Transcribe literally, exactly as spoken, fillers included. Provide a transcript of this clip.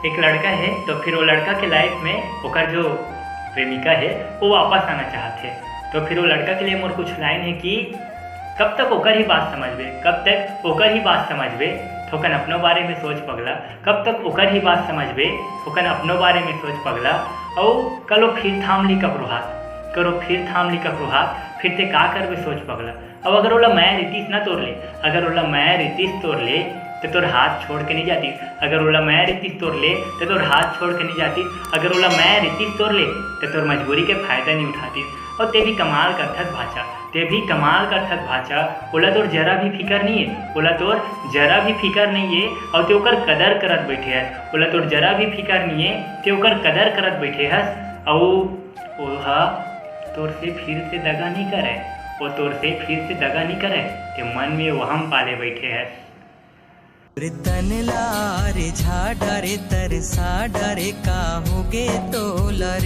एक लड़का हे, तो फिर वो लड़का के लाइफ में ओकर जो प्रेमिका हे, वो वापस आना चाहत हे। तो फिर वो लड़का के लिए मोर कुछ लाइन हे कि कब तक ओकर ही बात समझबे, कब तक ओकर ही बात समझबे, थोकन अपनो बारे में सोच पगला। कब तक ओकर ही बात समझबे, थोकन अपनो बारे में सोच पगला। अउ कलो फिर थाम ली ककरो हाथ, करो फिर थाम ली ककरो हाथ, फिर ते का करबे सोच पगला। अब अगर ओला मया रितिस ना तोर ले, अगर ओला मया रितिस तोर ले, ते तोर हाथ छोड़ के नहीं जातिस। अगर ओला मया रितिस तोर ले, ते तोर हाथ छोड़ के नहीं जातिस। अगर ओला मया रितिस तोर ले, ते तोर मजबूरी के फायदा नहीं उठातिस। और ते भी कमाल करथस भाचा, ते भी कमाल करथस भाचा। ओला तोर जरा भी फिकर नहीं है, ओला तोर जरा भी फिकर नहीं है। और ते ओकर कदर करत बैठे हस, ओला तोर जरा भी फिकर नहीं है, ते ओकर कदर करत बैठे हस। और ओहा तोर से फिर से दगा नहीं करे, वो तोर से फिर से दगा नहीं करे, ते मन में वहम पाले बैठे हस। रे तन ला रे झाड़ा रे तरसा डरे का होगे तोला रे।